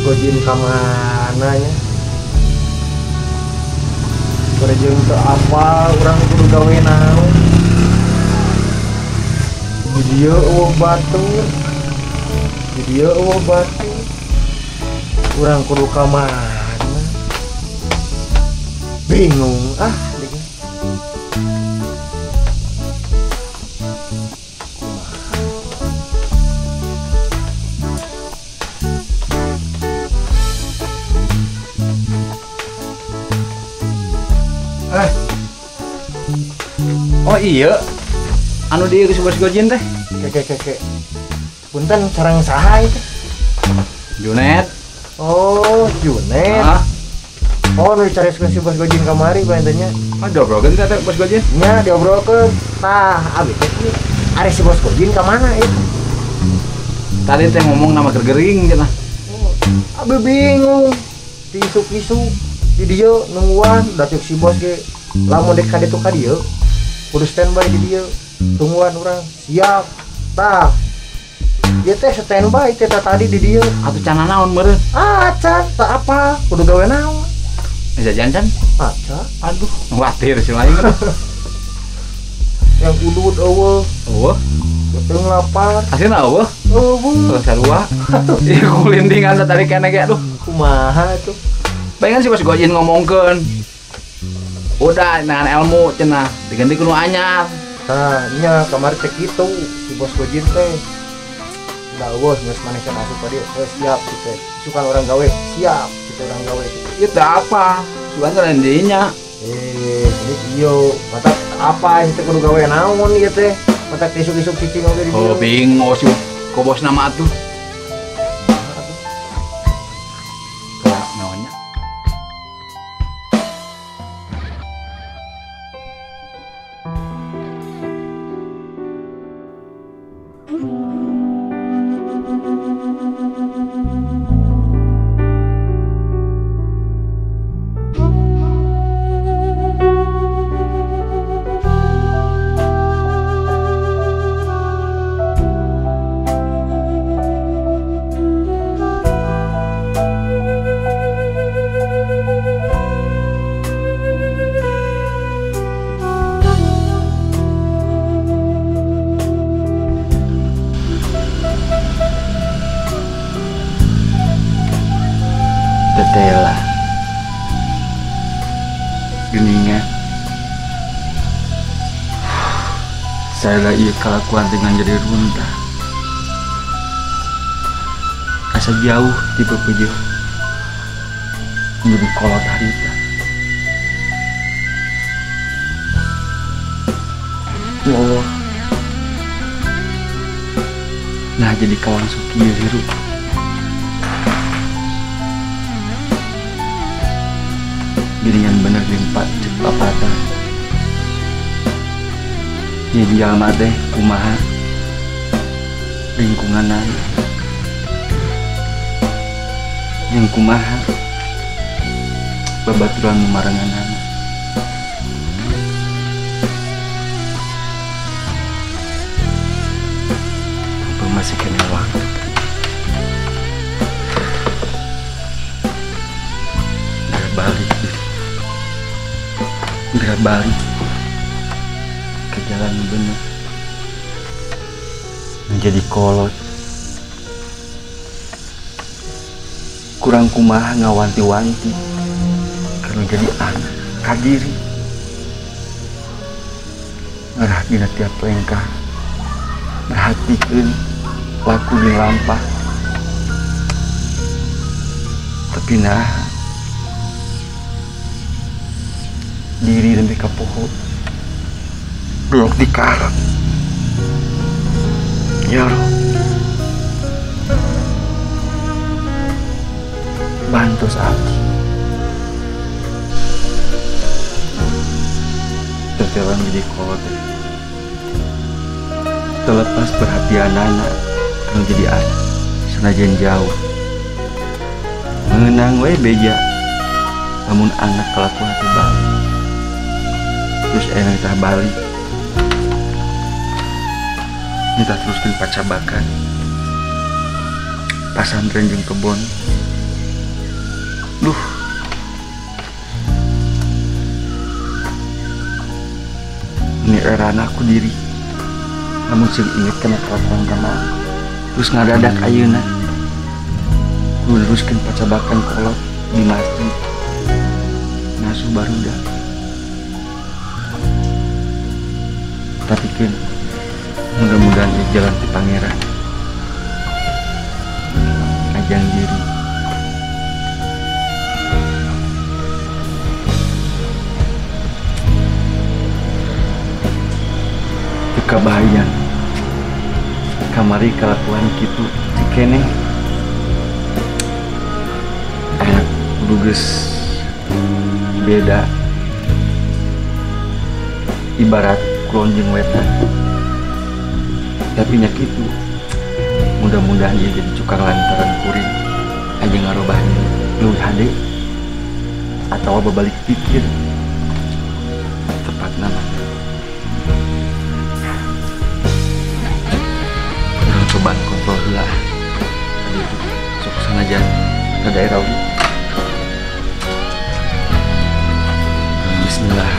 Gojin ka mana nya? Kerjaan teu apa, urang kudu gawe naon? Di dieu eueuh batur. Di dieu eueuh batur. Urang kudu ka mana? Bingung ah. Oh iya, anu dia ke Bos Gojin teh. Keke. Punten sareng saha itu? Junet. Oh, Junet. Ah. Oh, nu dicarioskeun si Bos Gojin kamari pantennya. Ah, diobrolkeun teh Bos Gojin? Nya, diobrolkeun. Tah, abi teh ari si Bos Gojin ka mana itu? Tadi teh ngomong nama gergering cenah. Oh, abi bingung. Tisuk-isuk di dieu nungguan, da cek si bos ge lamun dek ka ditu ka dieu. Kudu standby di dieu, tungguan urang siap. Tah, ieu teh standby teh tadi di dieu. Atuh can naon meureun? Ah, can, tak apa, kudu gawe naon? Jajan can? Acan. Aduh, khawatir si lain. Yang udud eueuh. Eueuh. Beuteung lapar. Asina eueuh? Eueuh. Heuh sarua. Ieu kulindingan tadi keneh ge aduh. Kumaha atuh? Pengen si Bos Gojin ngomongkeun. Udah dengan ilmu cenah diganti ku nu anyar. Tah nya kamari teh kitu si Bos Gojin teh. Da eueuh geus maneh can asup ka dieu. Heuh siap kitu. Isukan urang gawe, siap kitu urang gawe kitu. Ieu teh apa? Sugan teh lain dinya. Jadi ieu mata apa ieu teh kudu gawe naon ieu teh? Mata isuk-isuk cicing oge di dieu. Oh bingung si ko bos nama atuh. Tetela geningan saya iya kelakuan dengan jadi runtah asa jauh tipe pejeuh menjadi kolot harita. Ya Allah, nah jadi kawan suki hirup. Geningan bener limpat cek papatah. Jadi jalma teh kumaha lingkunganna jeung kumaha babaturan marenganana. Mumpung masih kena waktu. Balik gerak balik ke jalan bener menjadi kolot kurang kumaha ngawanti-wanti karena jadi anak kadiri ngarah dina tiap lengkah merhatikeun laku di lampah tapi nah diri lebih ke pohon blok di karat ya Allah bantu abdi tertelan menjadi kolot terlepas perhatian anak kalau jadi anak senajan jauh mengenang we beja namun anak kelakuan hati balik terus enak tah balik minta teruskan pacabakan pasantren jeung kebon Duh. Ini erana aku diri. Namun sing inget kana kelakuan kamari. Terus ngadadak ayeuna. Kudu neruskeun pacabakan kolot di masjid. Ngasuh barudak. Tapi kan mudah-mudahan di jalan ti pangeran. Ajang diri. Teu kabayang kamari kalakuan kitu cikeneh. Anak kudu geus beda. Ibarat kulon jeung wetan. Tapi nya kitu. Mudah-mudahan dia jadi cukang lantaran kuring aja ngarobah leuwih hade atau babalik pikir tepat nama. Urang cobaan kontrol heula. Tadi itu sok sanajan ka daerah oge. Bismillah.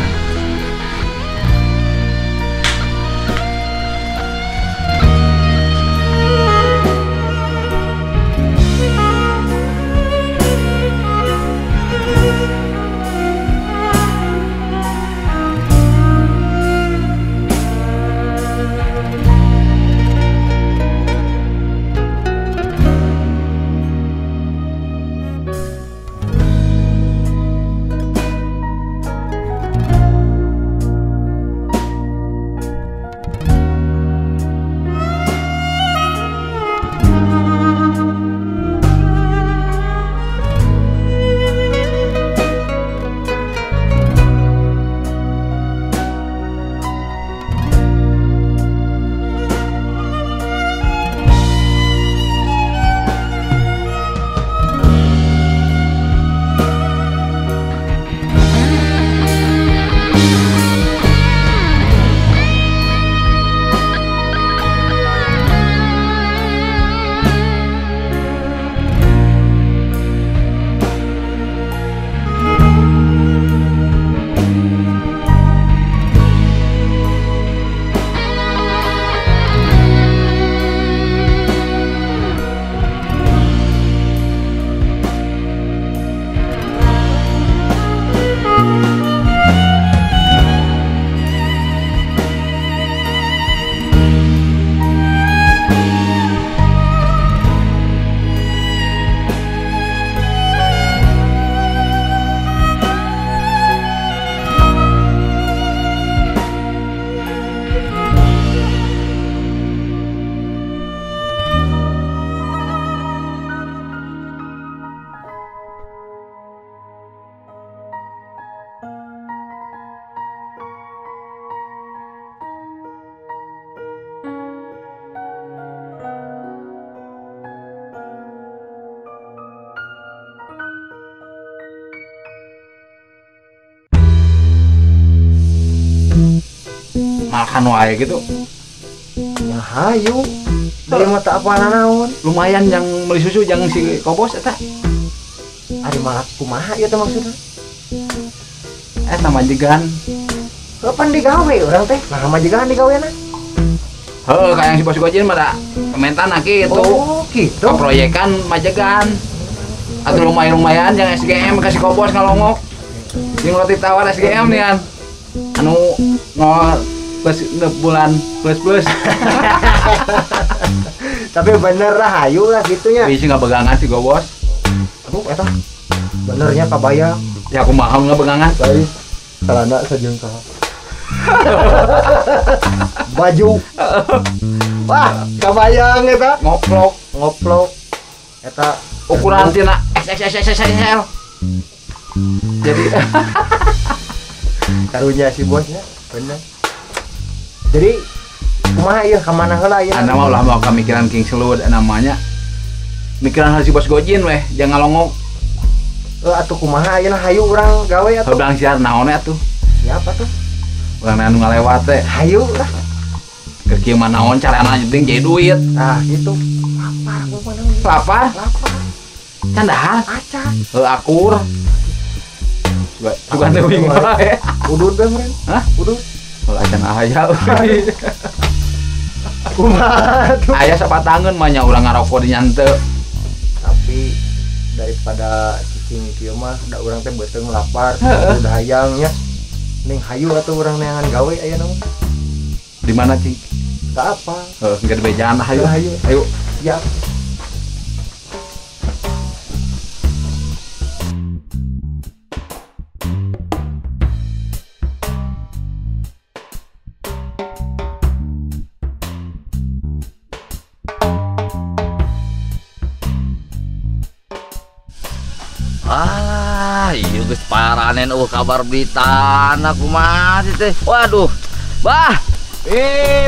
Makan wae gitu. Ya hayu. Dari mata apa naon? Lumayan yang beli susu jangan si kobos eta. Ari malah kumaha ieu teh maksudna? Eta majikan. Kapan digawe urang teh? Nah majikan digawena. Heuh, kayak yang si bos gojin mah da pementan kitu. Oh, gitu. Proyekan majikan. Atau lumayan-lumayan yang SGM kasih kobos ngalongok. Jeung roti tawar SGM nih kan. Anu 0 plus bulan plus plus. Tapi bener lah hayu lah gitunya. Bisa nggak begangan sih gue bos. Aduh eta benernya kabayang. Ya aku mahal nggak begangan. Baik, celana sejengkal. Baju. Wah, kabayang eta. Ngoplok, ngoplok. Eta ukuran tina XXXXXL. Jadi karunya si bosnya, bener. Jadi kumaha ieu ka mana heula ieu? Ana mah ulah mau kamikiran King Selud namanya. Mikiran hal si bos gojin weh, jangan ngalongok. Atuh kumaha ayeuna hayu urang gawe atuh. Urang siar naon atuh? Siapa tuh? Urang anu ngalewat teh. Hayu lah. Keur kieu mah naon carana penting jadi duit. Ah gitu. Lapar aku mah naon. Lapar? Lapar. Can dahar? Acan. Heuh akur. Sugan teuing wae. Udud bae meureun. Hah? Udud. Heuh acan aya. Kumaha tuh? Aya sapatangeun mah nya urang ngaroko di nyante. Tapi daripada cicing kieu mah da urang teh beuteung lapar, udah hayang nya. Ning hayu atuh urang neangan gawe aya naon? Di mana cing? Ka apa? Heuh, engke dibejaan hayu. Hayu. Ayo. Siap. Ah, iya geus paranen eueuh kabar berita aku mah teh. Waduh. Bah.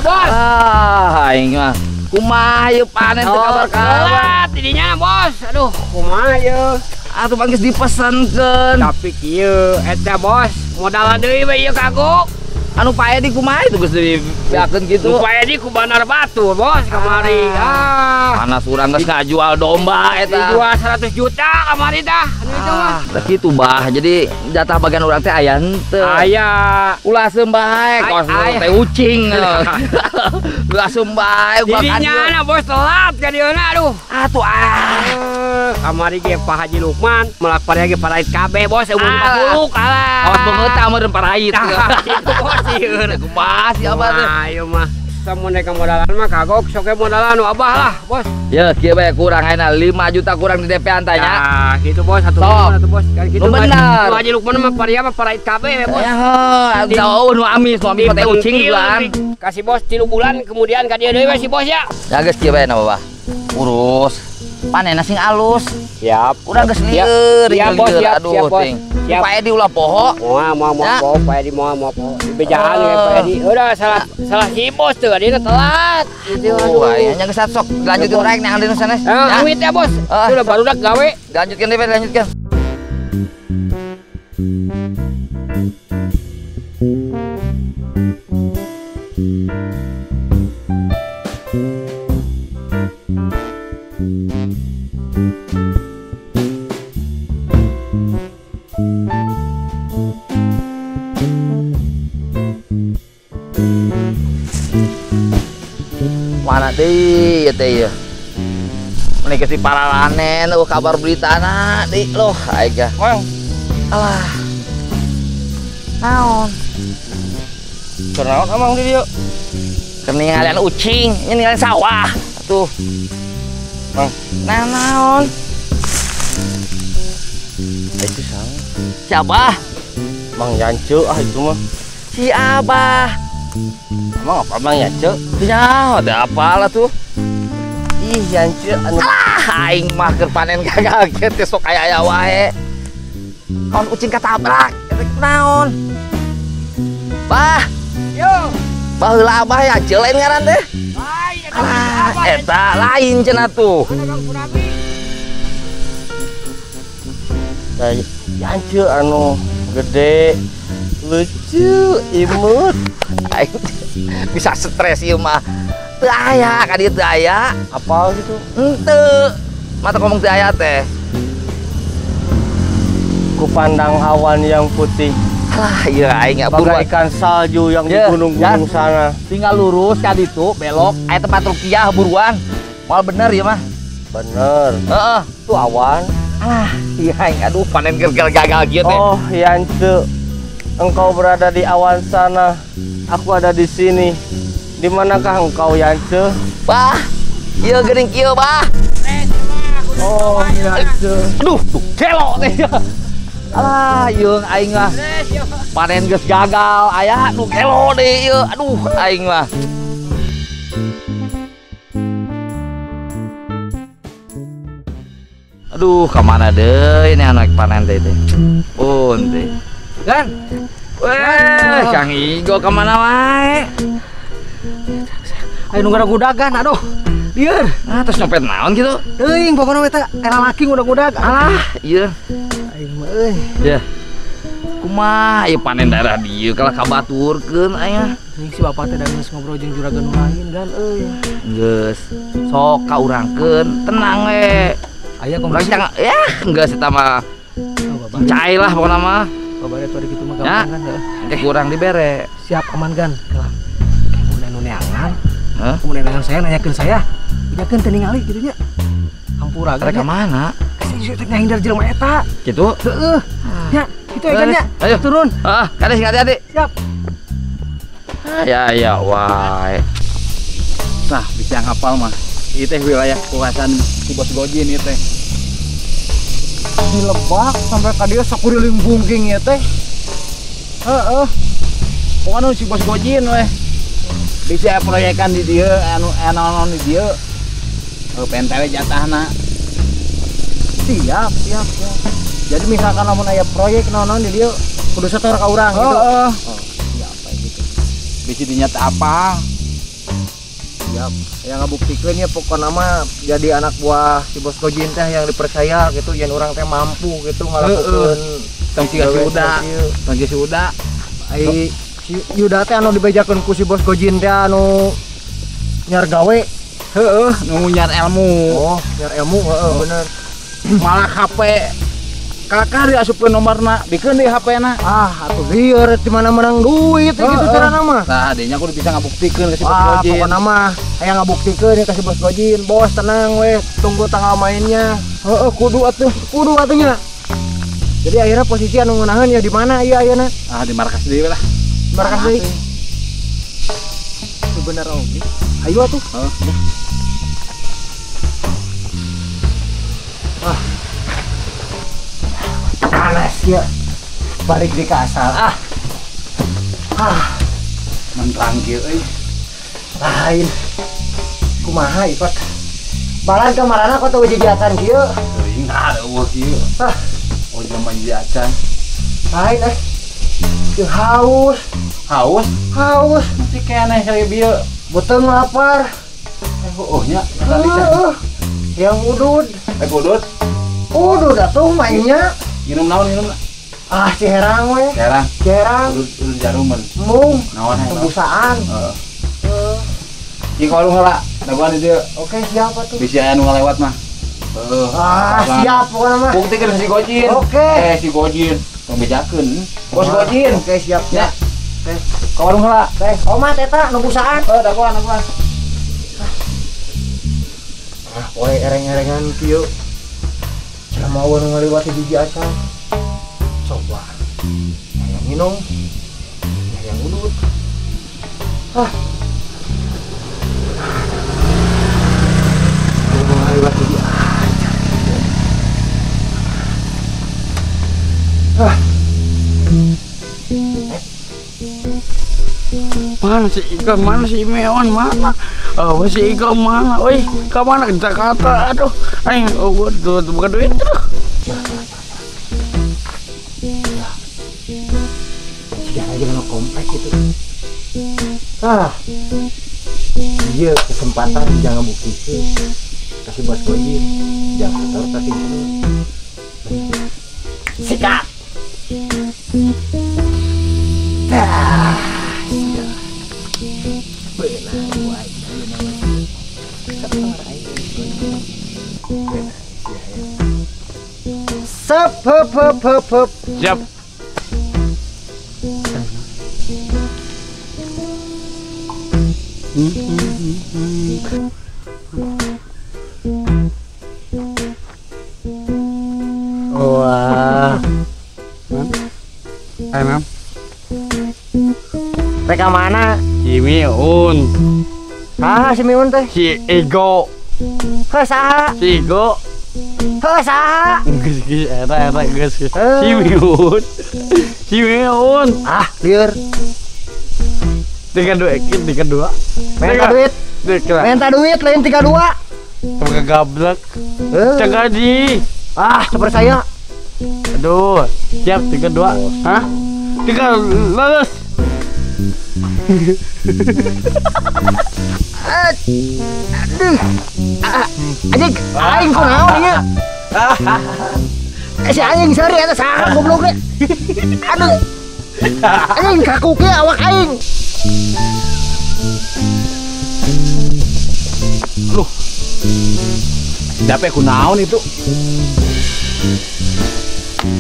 Bos. Ah, aing mah. Kumaha ieu panen teh kabar-kabar? Tidinya, Bos. Aduh, kumaha ieu? Atuh pan geus dipesenkeun. Tapi kieu eta, Bos, modalan deui we ieu kagok. Anu Pak Edi kumaha itu geus dibeakeun kitu? Pak Edi ku Bandar Batu, Bos, kamari. Ah. Panas urang geus ngajual domba eta. Dijual 100 juta kamari tah. Anu itu mah. Tah kitu bah. Jadi jatah bagian urang teh aya henteu. Aya. Ulah seum bae kos teh ucing. Ulah seum bae gua kan. Didinya na Bos telat ka dieuna aduh. Atuh ah. Kamari ge Pak Haji Lukman melak paria ge parait kabeh Bos eueuh 50 alah. Awas beungeut tah meureun parait. Kitu Bos. Kumaha si abah teh? Ayo mah. Samun rek modalan mah kagok sok ge modalan nu abah lah, Bos. Ya kieu bae kurang ayeuna 5 juta kurang di DP antanya. Nah, gitu Bos, satu satu Bos. Kan kitu bener. Nu Haji Lukman mah paria mah parait kabeh Bos. Ya heuh, jauh nu amis, nu amis teh ucing bulan. Kasih Bos 3 bulan kemudian ka dieu deui we si Bos ya. Ya geus kieu bae na Bapak. Urus. Panenna sing alus. Siap. Urang geus lieur, siap Bos, siap, aduh ting. Siap. Pak Edi ulah poho. Moal moal moal Pak Edi moal moal poho. Dibejaan we Pak Edi. Udah salah salah si Bos tuh adina telat. Gitu aduh. Nya geus sok lanjutkeun rek neangan deui nu sanes. Duit ya Bos. Udah barudak gawe. Lanjutkeun deui, lanjutkeun. Mana deui ieu teh ieu. Meni geus dipararanen eueuh kabar beritana deui loh aing ga. Mang. Alah. Naon? Keur naon amang di dieu? Keur ningalian ucing, nya ningalian sawah atuh. Mang, nah naon? Itu saha? Siapa? Mang Yance ah itu mah. Si Abah. Emang apa Mang Yance? Ya, ada apa lah tuh? Ih, Yance anu. Alah, aing mah keur panen gagal teh sok aya-aya wae. Kaon ucing katabrak, eta naon? Bah. Yo. Baheula Abah Yance lain ngaran teh. Lain eta lain cenah tuh. Nah, Yance anu gede, lucu, imut. Aing bisa stres ieu mah. Teu aya ka dieu teu aya. Apal gitu? Henteu. Mata ngomong teu aya teh. Kupandang awan yang putih. Alah, ieu aing buruan. Bagaikan salju yang di gunung-gunung sana. Tinggal lurus ka ditu, belok, aya tempat rukiah buruan. Moal bener ieu mah. Bener. Heeh, tuh awan. Alah, iya aing aduh panen gagal kieu teh. Oh, Yance. Engkau berada di awan sana, aku ada di sini. Di manakah engkau, Yance? Bah, ieu geuning kieu, bah. Oh, Yance. Aduh, tuh gelo teh. Alah, yeung aing mah. Panen geus gagal, aya nu gelo deui ieu. Aduh, aing mah. Aduh, ka mana deui ini anak panen teh teh. Pun teh. Gan. Weh, Kang Igo kemana wae? Ayo nunggu gudagan, aduh. Lieur. Ah, terus nyopet naon gitu? Teuing pokona eta era laki ngudag-ngudag. Alah, ieu. Aing mah euy. Ya. Kumaha ieu panen daerah dieu kalah kabaturkeun aya. Teuing si bapak teh da geus ngobrol jeung juragan nu lain gan euy. Geus. Sok ka urangkeun, tenang we. Aya kongsi. Ya, enggak sih mah. Cai lah pokoknya mah. Babari atuh kitu mah gampang kan heeh. Engke kurang dibere. Siap aman kan. Kelah. Mun anu neangan. Heuh. Mun neangan saya nanyakeun saya. Bejakeun teu ningali kitu nya. Hampura ge. Rek ka mana? Si teh ngahindar jelema eta. Kitu? Heeh. Nya, kitu ya kan nya. Ayo turun. Heeh, kade sing hati-hati. Siap. Ya ya wae. Tah, bisa ngapal mah. Ieu teh wilayah kekuasaan si Bos Gojin ieu teh. Di lebak sampai ka dieu sakuriling bungking ieu teh. Heeh. Pokona si Bos Gojin weh. Bisa proyekan di dieu anu anu di dieu. Heuh PNTW jatahna. Siap, siap, siap. Jadi misalkan lamun aya proyek naon-naon di dieu kudu setor ka urang gitu. Heeh. Oh, siap kayak gitu. Bisi dinya teh apa? Siap. Yang ngabuktikeun ya pokokna mah jadi anak buah si Bos Gojin teh yang dipercaya gitu, yang orang teh mampu gitu ngalakukeun tong siga si Uda. Tong si Uda. Ai si Yuda teh anu dibejakeun ku si Bos Gojin teh anu nyar gawe. Heeh, nu nyar ilmu. Oh, nyar ilmu heeh bener. Malah HP kakak diasupkeun nomorna, bikeun di HP-na. Ah, atuh lieur di mana menang duit gitu carana mah. Tah, adenya kudu bisa ngabuktikeun ka si Bos Gojin. Pokona mah hayang ngabuktikeun ka si Bos Gojin. Bos tenang weh, tunggu tanggal mainnya. Heeh, kudu atuh. Kudu atuh nya. Jadi akhirnya posisi anu ngeunaheun ya di mana ieu ayeuna? Ah, di markas deui lah. Markas deui. Itu bener oge. Ayo atuh. Heeh. Ah. Panas ya, balik di kasal ah, ah, menterang kieu euy, lain, kumaha ipat, balan kamarana kok teu jijiatan kieu, teuing nah eueuh kieu, ah, oh zaman jijiatan, lain eh, teu haus, haus, haus, si keneh kali bieu, beuteung lapar, oh nya, tadi yang udud, udud, udud atuh mainnya. Minum naon minum? Ah, ciherang we. Ciherang. Ciherang. Udud jaruman. Mung. Naon hayang? Tebusaan. Heeh. Ieu ka warung heula, dagoan di dieu. Oke, siap atuh. Bisi aya nu ngalewat mah. Heeh. Ah, siap pokona mah. Buktikeun si Gojin. Oke. Eh, si Gojin. Tong bejakeun. Bos Gojin. Oke, siap. Ya. Oke. Ka warung heula. Teh, omat eta nubusaan. Heuh, dagoan, dagoan. Ah, poe ereng-erengan kieu. Mau ngaliwat hiji acan. Coba. Yang minum, yang udut. Ah. Mau ngaliwat hiji acan. Ah. Mana si Ika, mana si Meon, mana? Oh, si Ika mana? Oi, ke mana ke Jakarta? Aduh, aing, oh, waduh, bukan duit tuh. Sudah aja mau komplek gitu. Ah, iya kesempatan jangan bukti. Kasih Bos Gojin, jangan kotor kasih terus. Sikat. Dah. Sep, hep, hep, hep, hep. Siap. Wah. Ayo, Mam. Reka mana? Si Miun. Ah, si Miun teh. Si Ego. Heh, saha? Si Ego. Heh, saha? Geus geus eta eta geus. Si Miun. Si Miun. Ah, lieur. 32 32. Minta duit. Minta duit lain 32. Teu gablek. Cek gaji. Ah, percaya. Aduh, siap 32. Hah? 3 lulus. Aduh. Anjing, aing kunaon ieu? Si anjing seuri eta saha goblok ge. Aduh. Anjing kaku kieu awak aing. Aduh. Capek kunaon itu.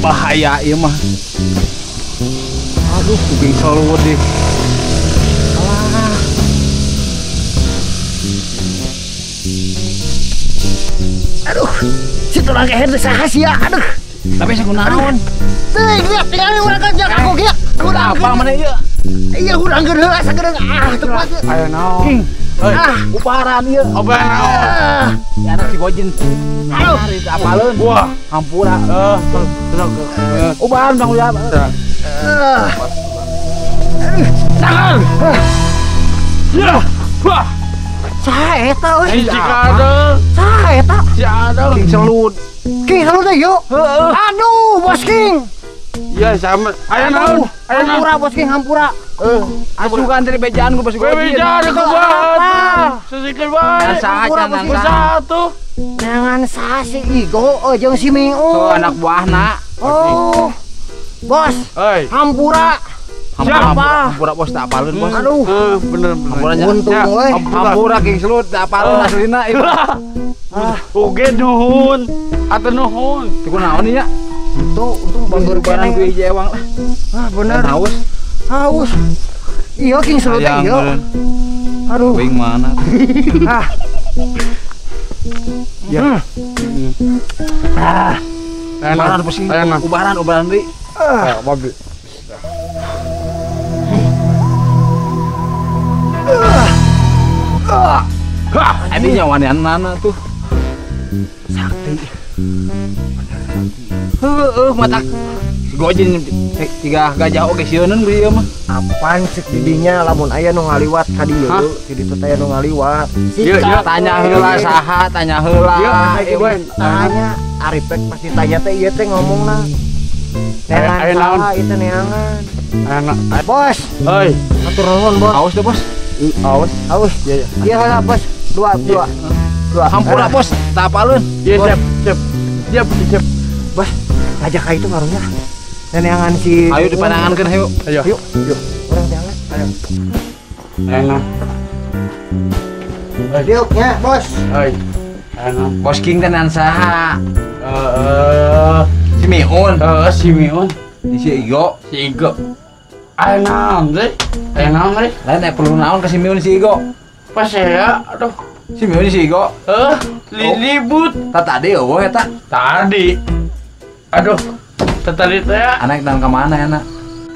Bahaya ieu mah. Aduh, kuping selalu deh. Alah. Aduh, si tulang keher teh saha sia? Aduh. Tapi saya kunaon? Teuing lihat tinggal urang kerja aku ge. Kurang apa mana ieu? Iya urang geus heula sagedeung ah teu kuat. Aya naon? Ah, uparan ieu. Uparan naon? Ya anak si Gojin. Aduh, apaleun. Wah, hampura. Ubahan Bang Uya. Tangan. Ya. Wah. Saha eta euy? Si Adel. Saha eta? Si Adel. King Selut. King Selut teh yuk. Heeh. Aduh, Bos King. Iya sama. Aya naon? Aya hampura Bos King hampura. Asukan dari bejaan ku Bos Gojin. Bejaan ku bae. Sesikeun bae. Saha satu. Jangan saha si Igo jeung si Miun. Tuh anak buahna. Oh. Bos. Hampura. Hampura, hampura bos tak apaleun bos. Aduh. Bener bener. Untung euy. Hampura King Selut tak apaleun aslina itu. Oge nuhun. Atuh nuhun. Teu kunaon ieu nya? Itu untung bangor barang ku hiji ewang lah. Ah bener. Haus. Haus. Iya King Selut teh ieu. Aduh. Wing mana? Ah. Ya. Ah. Ubaran bos. Ubaran ubaran deui. Ah, mobil. Ini nyawaneanana tuh. Sakti. Heeh, mata si Gojin tiga gajah oge sieuneun ieu mah. Apaan cek didinya lamun aya nu ngaliwat ka dieu, di ditu teh aya nu ngaliwat. Tanya heula saha, tanya heula. Tanya Arifek pasti tanya teh ieu teh ngomongna. Aya naon? Ieu teh neangan. Aya bos. Heuy. Hatur nuhun, Bos. Haus teh, Bos. Haus. Haus. Iya, iya. Heula, Bos. Dua, dua. Dua. Hampura, Bos. Tak apaleun. Iya, siap, siap. Siap, siap. Bos, ngajak ka itu ngaruhnya. Neangan si ayo dipandangankeun ayo. Ayo. Yuk, yuk. Urang neangan. Ayo. Enak. Diuk nya, Bos. Heuy. Enak. Bos King teh neangan saha? Heeh. Si Miun. Heeh, si Miun. Si Igo. Si Igo. Aya naon deui? Aya naon deui? Lain aya perlu naon ka si Miun si Igo. Pas ya, aduh. Si Miun si Igo. Heuh, libut. Tah tadi eueuh eta. Tadi. Aduh, tadi teh. Anak dan ka mana enak?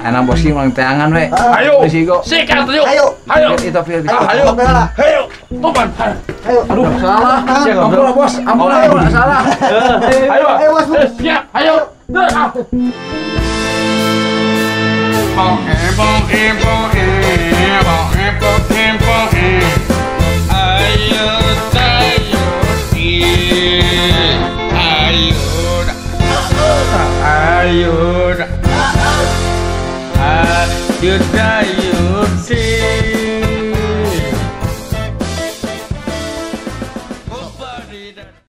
Enak Bos King ulang teangan we. Ayo. Si Igo. Sikat yuk. Ayo. Ayo. Itu ayo. Ayo. Topan. Ayo. Aduh, salah. Ampura bos, ampura, salah. Ayo. Ayo bos. Siap, ayo. Ayo tayo ayo ayo ayo.